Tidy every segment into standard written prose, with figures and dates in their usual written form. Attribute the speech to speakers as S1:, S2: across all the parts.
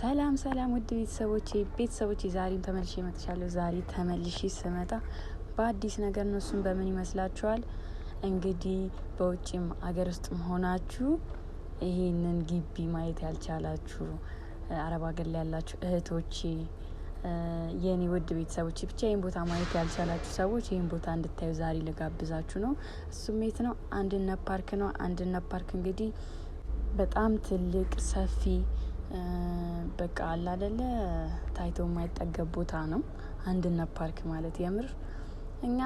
S1: ሰላም ሰላም ውድ ቤተሰቦቼ ዛሬም ተመልሼ መጥቻለሁ። ዛሬ ተመልሼ ስመጣ በአዲስ ነገር ነው። እሱም በምን ይመስላችኋል? እንግዲህ በውጭም አገር ውስጥም ሆናችሁ ይሄንን ግቢ ማየት ያልቻላችሁ አረብ ሀገር ላይ ያላችሁ እህቶቼ፣ የኔ ውድ ቤተሰቦቼ፣ ብቻ ይሄን ቦታ ማየት ያልቻላችሁ ሰዎች ይሄን ቦታ እንድታዩ ዛሬ ልጋብዛችሁ ነው። እሱም የት ነው? አንድነት ፓርክ ነው። አንድነት ፓርክ እንግዲህ በጣም ትልቅ ሰፊ በቃ አለ አይደለ ታይቶ የማይጠገብ ቦታ ነው። አንድነት ፓርክ ማለት የምር እኛ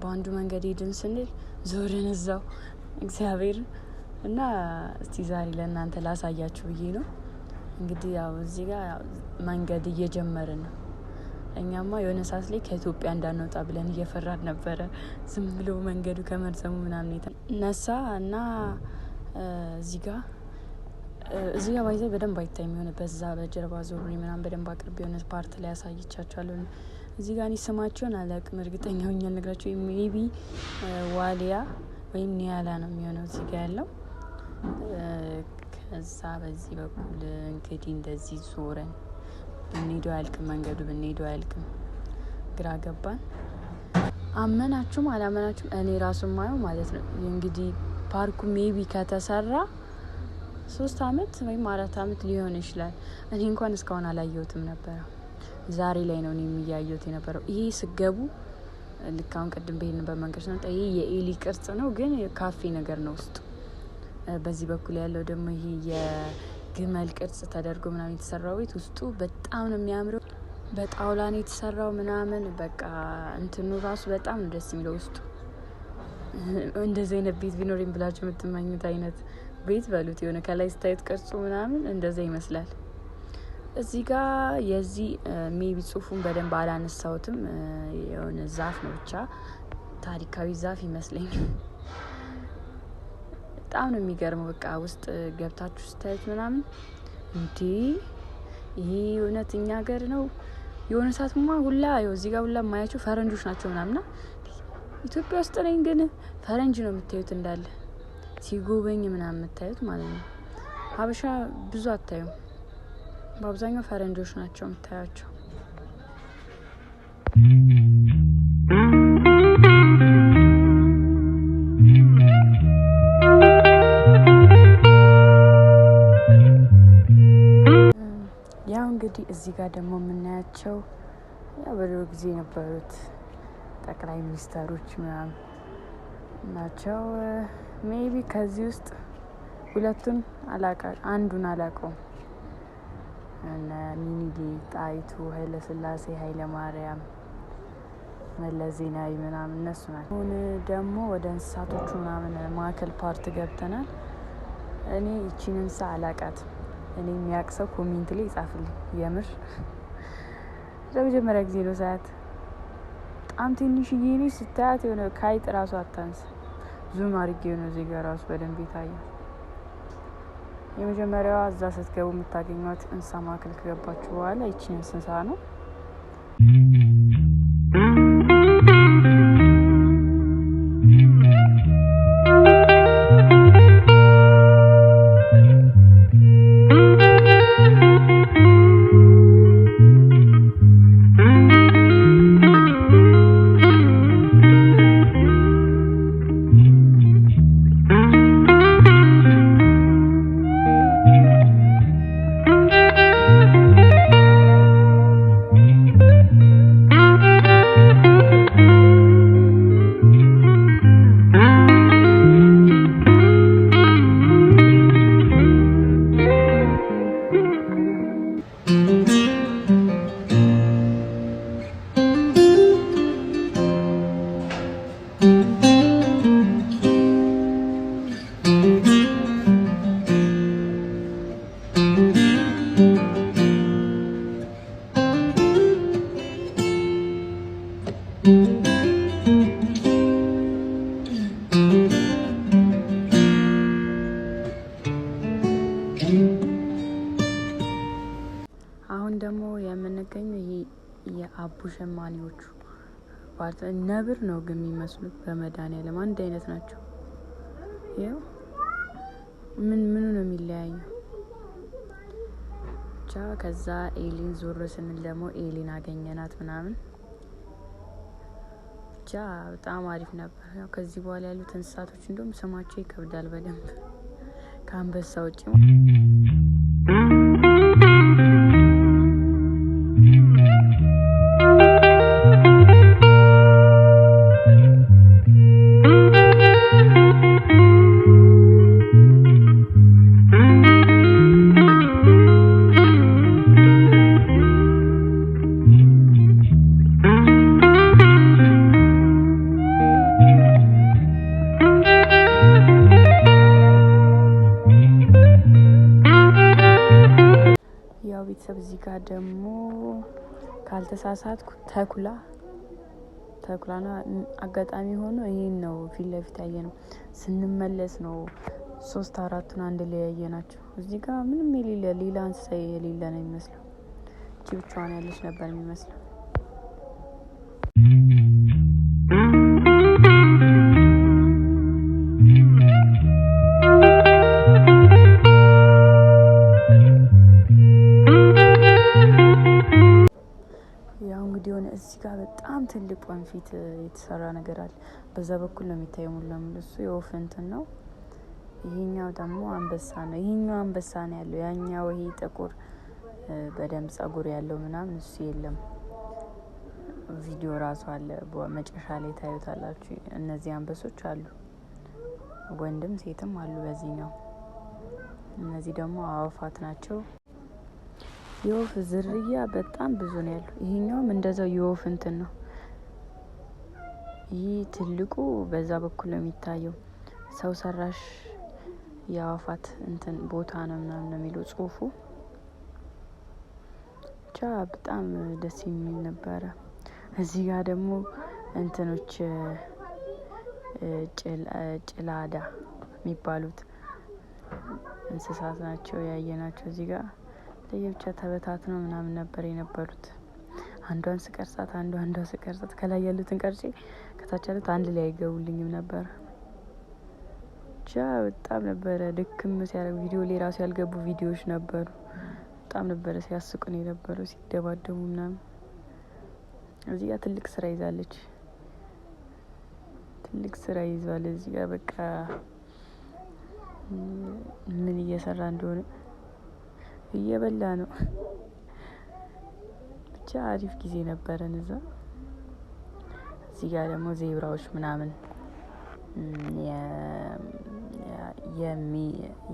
S1: በአንዱ መንገድ ሄድን ስንል ዞርን እዛው እግዚአብሔር እና እስቲ ዛሬ ለእናንተ ላሳያችሁ ብዬ ነው። እንግዲህ ያው እዚህ ጋር መንገድ እየጀመርን ነው። እኛማ የሆነ ሰዓት ላይ ከኢትዮጵያ እንዳንወጣ ብለን እየፈራን ነበረ። ዝም ብሎ መንገዱ ከመርዘሙ ምናምን የተነሳ እና እዚህ ጋር ባይዘ በደንብ አይታይም። የሆነ በዛ በጀርባ ዞሬ ምናምን በደንብ አቅርቤ የሆነ part ላይ ያሳይቻችኋለሁ። እዚህ ጋር እኔ ስማቸውን አላውቅም፣ እርግጠኛ ሆኜ አልነግራችሁም። Maybe ዋሊያ ወይም ኒያላ ነው የሚሆነው እዚህ ጋር ያለው። ከዛ በዚህ በኩል እንግዲህ እንደዚህ ዞረን ብንሄደው አያልቅም፣ መንገዱ ብንሄደው አያልቅም። ግራ ገባን። አመናችሁም አላመናችሁም እኔ ራሱ ማየው ማለት ነው። እንግዲህ ፓርኩ maybe ከተሰራ 3 አመት ወይም 4 አመት ሊሆን ይችላል። እኔ እንኳን እስካሁን አላየሁትም ነበረ። ዛሬ ላይ ነው እኔም እያየሁት የነበረው። ይሄ ስገቡ ልክ አሁን ቅድም በሄድንበት መንገድ ስንወጣ ይሄ የኤሊ ቅርጽ ነው፣ ግን ካፌ ነገር ነው ውስጡ። በዚህ በኩል ያለው ደግሞ ይሄ የግመል ቅርጽ ተደርጎ ምናምን የተሰራው ቤት ውስጡ በጣም ነው የሚያምረው። በጣውላ ነው የተሰራው ምናምን በቃ እንትኑ ራሱ በጣም ነው ደስ የሚለው ውስጡ። እንደዚህ አይነት ቤት ቢኖረኝ ብላችሁ የምትመኙት አይነት ቤት በሉት። የሆነ ከላይ ስታዩት ቅርጹ ምናምን እንደዛ ይመስላል። እዚህ ጋር የዚህ maybe ጽሁፉን በደንብ አላነሳሁትም። የሆነ ዛፍ ነው፣ ብቻ ታሪካዊ ዛፍ ይመስለኛል። በጣም ነው የሚገርመው። በቃ ውስጥ ገብታችሁ ስታዩት ምናምን እንዴ ይሄ እውነት እኛ ሀገር ነው? የሆነ ሰዓትማ ሁላ ይኸው እዚህ ጋር ሁላ የማያቸው ፈረንጆች ናቸው ምናምና ኢትዮጵያ ውስጥ ነኝ ግን ፈረንጅ ነው የምታዩት እንዳለ ሲጎበኝ ምናምን የምታዩት ማለት ነው። ሀበሻ ብዙ አታዩም። በአብዛኛው ፈረንጆች ናቸው የምታያቸው። ያው እንግዲህ እዚህ ጋር ደግሞ የምናያቸው ያው በድሮ ጊዜ የነበሩት ጠቅላይ ሚኒስተሮች ምናምን ናቸው። Maybe ከዚህ ውስጥ ሁለቱን አላቃ አንዱን አላውቀውም። እነ ሚኒሊክ፣ ጣይቱ፣ ኃይለ ሥላሴ፣ ኃይለ ማርያም፣ መለስ ዜናዊ ምናምን እነሱ ናቸው። አሁን ደግሞ ወደ እንስሳቶቹ ምናምን ማዕከል part ገብተናል። እኔ ይቺን እንስሳ አላቃትም። እኔ የሚያውቅ ሰው comment ላይ ይጻፍልኝ። የምር ለመጀመሪያ ጊዜ ነው ሳያት። በጣም ትንሽዬ ነች። ስታያት የሆነ ካይጥ ራሱ አታንስ። Zoom አድርጌ ነው እዚህ ጋር ራሱ በደንብ ይታያል። የመጀመሪያዋ እዛ ስትገቡ የምታገኟት እንስሳ ማዕከል ከገባችሁ በኋላ ይቺን እንስሳ ነው። አሁን ደግሞ የምንገኘው ይሄ የአቦ ሸማኔዎቹ ነብር ነው ግን የሚመስሉት፣ በመድኃኒዓለም አንድ አይነት ናቸው። ይኸው ምን ምኑ ነው የሚለያየው? ብቻ ብቻ ከዛ ኤሊን ዞር ስንል ደግሞ ኤሊን አገኘናት ምናምን። ብቻ በጣም አሪፍ ነበር። ያው ከዚህ በኋላ ያሉት እንስሳቶች እንደውም ስማቸው ይከብዳል በደንብ ከአንበሳ ውጭ። ያው ቤተሰብ እዚህ ጋር ደግሞ ካልተሳሳትኩ ተኩላ ነው። አጋጣሚ ሆኖ ይሄን ነው ፊት ለፊት ያየ ነው። ስንመለስ ነው 3 4ቱን አንድ ላይ ያየ ናቸው። እዚህ ጋር ምንም የሌለ ሌላ እንስሳ የሌለ ነው የሚመስለው። እቺ ብቻዋን ያለች ነበር የሚመስለው። ያው እንግዲህ የሆነ እዚህ ጋር በጣም ትልቅ ወንፊት የተሰራ ነገር አለ። በዛ በኩል ነው የሚታየው ሙሉ ለሙሉ። እሱ የወፍ እንትን ነው። ይሄኛው ደግሞ አንበሳ ነው። ይሄኛው አንበሳ ነው ያለው። ያኛው ይሄ ጥቁር በደንብ ጸጉር ያለው ምናምን እሱ የለም። ቪዲዮ ራሱ አለ፣ መጨረሻ ላይ ታዩታላችሁ። እነዚህ አንበሶች አሉ፣ ወንድም ሴትም አሉ በዚህኛው። እነዚህ ደግሞ አዋፋት ናቸው። የወፍ ዝርያ በጣም ብዙ ነው ያለው። ይሄኛውም እንደዛው የወፍ እንትን ነው። ይህ ትልቁ በዛ በኩል ነው የሚታየው። ሰው ሰራሽ የአዋፋት እንትን ቦታ ነው ምናምን ነው የሚለው ጽሁፉ። ብቻ በጣም ደስ የሚል ነበረ። እዚህ ጋር ደግሞ እንትኖች ጭላዳ የሚባሉት እንስሳት ናቸው ያየናቸው። እዚህ ጋር ለየብቻ ተበታትነው ምናምን ነበር የነበሩት። አንዷን ስቀርጻት አንዷ ስቀርጻት ከላይ ያሉትን ቀርጬ ከታች ያሉት አንድ ላይ አይገቡልኝም ነበር። ብቻ በጣም ነበረ ድክም ሲያደርግ። ቪዲዮ ላይ ራሱ ያልገቡ ቪዲዮዎች ነበሩ። በጣም ነበረ ሲያስቁን የነበረው ሲደባደቡ ምናምን። እዚህ ጋር ትልቅ ስራ ይዛለች። ትልቅ ስራ ይዟል። እዚህ ጋር በቃ ምን እየሰራ እንደሆነ እየበላ ነው። ብቻ አሪፍ ጊዜ ነበረን እዛ። እዚህ ጋር ደግሞ ዜብራዎች ምናምን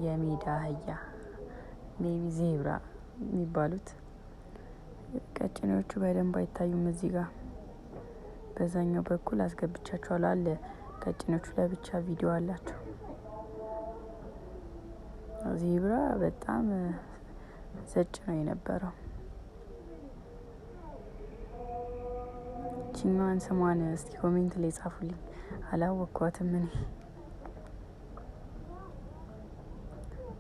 S1: የሜዳ አህያ ሜቢ ዜብራ የሚባሉት ቀጭኔዎቹ በደንብ አይታዩም። እዚህ ጋር በዛኛው በኩል አስገብቻቸዋለሁ አለ። ቀጭኔዎቹ ለብቻ ቪዲዮ አላቸው። ዜብራ በጣም ዘጭ ነው የነበረው። ቺኛዋን ስሟን እስቲ comment ላይ ጻፉልኝ፣ አላወኳትም እኔ።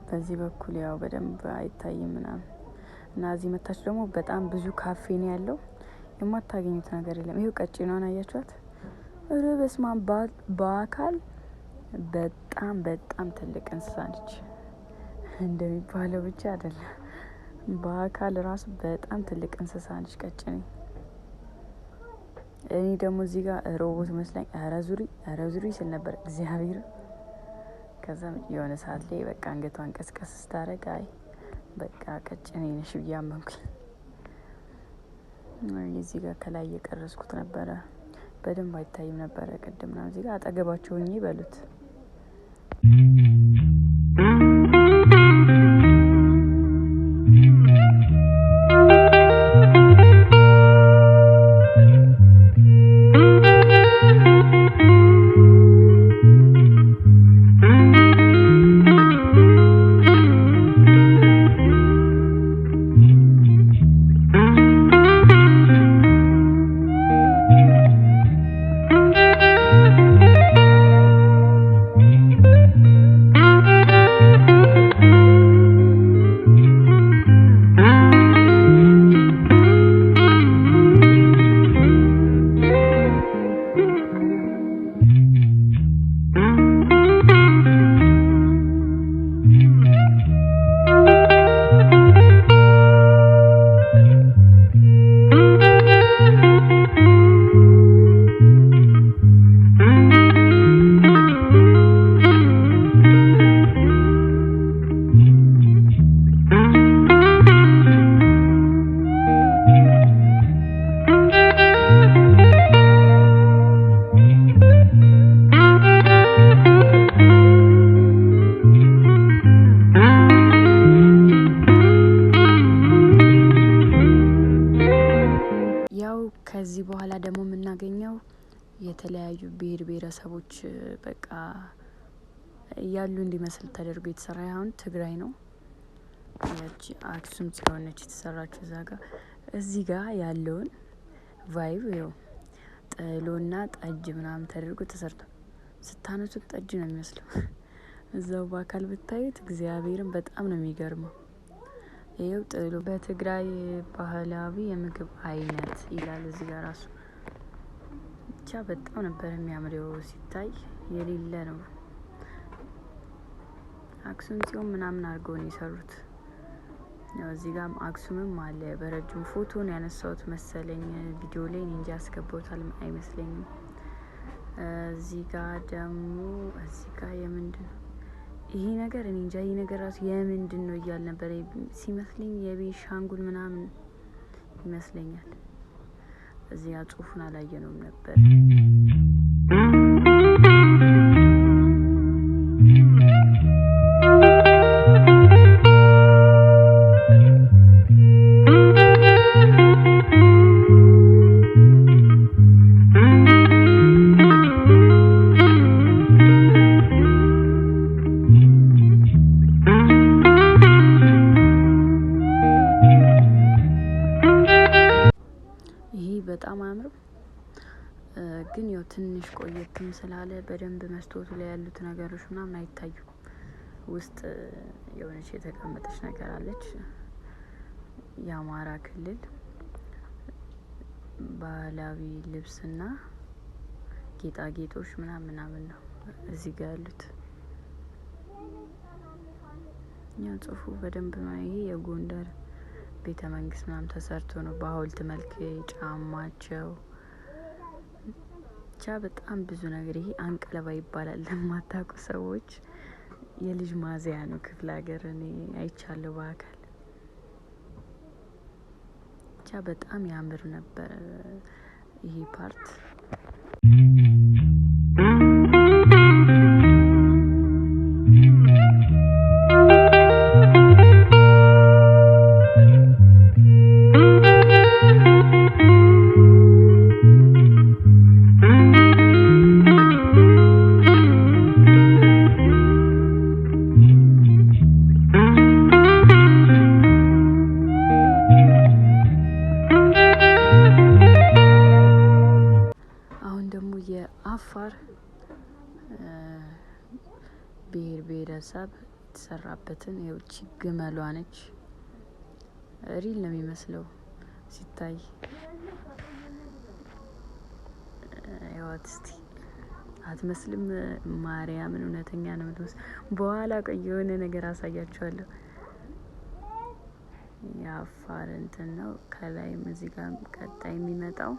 S1: በዚህ በኩል ያው በደንብ አይታይም ምናምን እና እዚህ መታች ደግሞ በጣም ብዙ ካፌ ነው ያለው። የማታገኙት ነገር የለም። ይኸው ቀጭኗን አያችኋት? ኧረ በስመ አብ! በአካል በጣም በጣም ትልቅ እንስሳ ነች እንደሚባለው ብቻ አይደለም፣ በአካል ራሱ በጣም ትልቅ እንስሳ ነች ቀጭኔ። እኔ ደግሞ እዚህ ጋር ሮቦት መስላኝ ኧረ ዙሪ ኧረ ዙሪ ስል ነበር እግዚአብሔር። ከዛ የሆነ ሰዓት ላይ በቃ አንገቷን ቀስቀስ ስታደርግ አይ በቃ ቀጭኔ ነሽ ብዬ አመንኩኝ። እዚህ ጋር ከላይ እየቀረጽኩት ነበረ፣ በደንብ አይታይም ነበረ ቅድም ነው። እዚህ ጋር አጠገባቸው ሆኜ በሉት። በኋላ ደግሞ የምናገኘው የተለያዩ ብሄር ብሄረሰቦች በቃ ያሉ እንዲመስል ተደርጎ የተሰራ፣ አሁን ትግራይ ነው። ያቺ አክሱም ጽዮን ነች የተሰራችው እዛ ጋር። እዚህ ጋር ያለውን vibe ይኸው ጥሎና ጠጅ ምናምን ተደርጎ ተሰርቷል። ስታነሱት ጠጅ ነው የሚመስለው። እዛው በአካል ብታዩት እግዚአብሔርን በጣም ነው የሚገርመው። ይኸው ጥሎ በትግራይ ባህላዊ የምግብ አይነት ይላል እዚህ ጋር ራሱ። ብቻ በጣም ነበር የሚያምረው ሲታይ፣ የሌለ ነው። አክሱም ጽዮን ምናምን አድርገው ነው የሰሩት። ያው እዚህ ጋር አክሱምም አለ። በረጅም ፎቶ ነው ያነሳሁት መሰለኝ ቪዲዮ ላይ፣ እኔ እንጂ ያስገባሁት አይመስለኝም። እዚህ ጋር ደግሞ እዚህ ጋር የምንድን ነው ይሄ ነገር? እኔ እንጃ፣ ይሄ ነገር ራሱ የምንድን ነው እያል ነበር ሲመስለኝ፣ የቤንሻንጉል ምናምን ይመስለኛል። እዚህ ጋር ጽሁፉን አላየነውም ነበር። ይሄ በጣም አያምርም? ግን ያው ትንሽ ቆየትም ስላለ በደንብ መስታወቱ ላይ ያሉት ነገሮች ምናምን አይታዩም። ውስጥ የሆነች የተቀመጠች ነገር አለች። የአማራ ክልል ባህላዊ ልብስና ጌጣጌጦች ምናምን ምናምን ነው እዚህ ጋር ያሉት። ያው ጽሁፉ በደንብ ነው። ይሄ የጎንደር ቤተ መንግስት ምናምን ተሰርቶ ነው በሀውልት መልክ፣ ጫማቸው፣ ብቻ በጣም ብዙ ነገር። ይሄ አንቀለባ ይባላል። ለማታውቁ ሰዎች የልጅ ማዘያ ነው። ክፍለ ሀገር እኔ አይቻለሁ በአካል። ብቻ በጣም ያምር ነበር ይሄ part። አሁን ደግሞ የአፋር ብሄር ብሄረሰብ የተሰራበትን የውጭ ግመሏ ነች። Real ነው የሚመስለው ሲታይ። ያዋት እስቲ፣ አትመስልም? ማርያምን እውነተኛ ነው የምትመስል። በኋላ ቆይ የሆነ ነገር አሳያችኋለሁ። የአፋር እንትን ነው። ከላይም እዚህ ጋር ቀጣይ የሚመጣው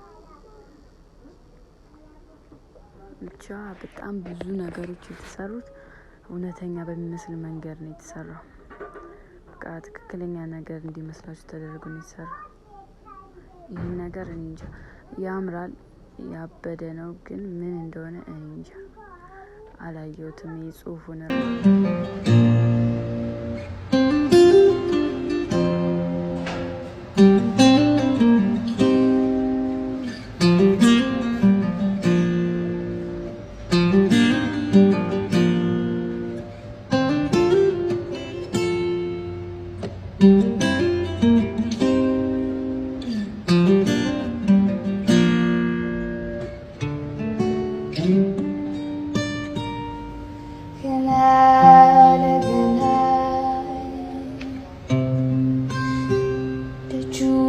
S1: ብቻ በጣም ብዙ ነገሮች የተሰሩት እውነተኛ በሚመስል መንገድ ነው የተሰራው። በቃ ትክክለኛ ነገር እንዲመስላችሁ ተደርጎ ነው የተሰራው። ይህን ነገር እኔ እንጃ፣ ያምራል፣ ያበደ ነው፣ ግን ምን እንደሆነ እኔ እንጃ፣ አላየሁትም። ይህ ጽሁፉን።
S2: Good night, good night.